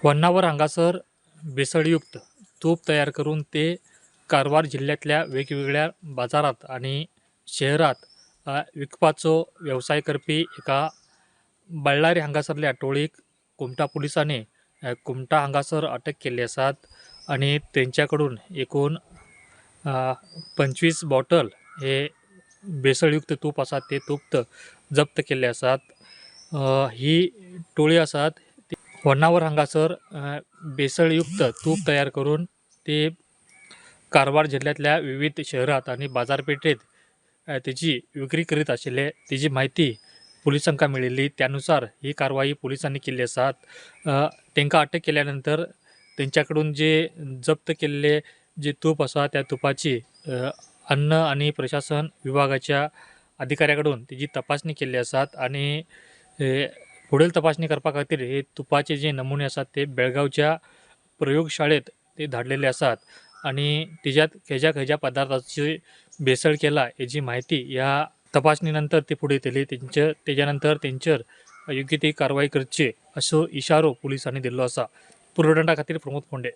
होन्नावर हांगासर भेसळयुक्त तूप तयार करून ते कारवार जिल्ल्यांतल्या वेगवेगळ्या बाजारात आणि शहरात विकपाचो वेवसाय करपी एका बळ्ळारी हांगासरल्या टोळीक कुमठा पुलिसांनी कुमठा हांगासर अटक केल्ली आसात आणि तेंच्या कडून एकूण 25 बॉटल हे भेसळयुक्त तूप आसा ते तूप जप्त केल्ले आसात. ही टोळी आसात ती होन्नावर हांगासर भेसळयुक्त तूप तयार करून ते कारवार जिल्ल्यांतल्या विविध शहरात आणि बाजारपेठेत तेजी विक्री करीत आशिल्ले. तेजी म्हायती पुलिसांका मेळिल्ली. त्यानुसार ही कारवाई पोलिसांनी केल्ली आसात. तांकां अटक केल्या नंतर तेंच्या कडून जे जप्त केल्ले जे तूप आसा त्या तुपाची अन्न आणि प्रशासन विभागाच्या अधिकाऱ्या कडून तेजी तपासणी केल्ली आसात आणि फुडेल तपासणी करपा खातीर हे तुपाचे जे नमुने आसात ते बेळगांवच्या प्रयोगशाळेत ते धाडलेले आसात आणि तेज्यात खंयच्या खंयच्या पदार्थाची भेसळ केला हेजी म्हायती ह्या तपासणी नंतर ती फुडें येतली. तेंचे तेज्या नंतर तेंचेर योग्य ती कारवाई करची असो इशारो पुलिसांनी दिल्लो आसा. पुर्वदंडा खातीर प्रमोद फोंडे.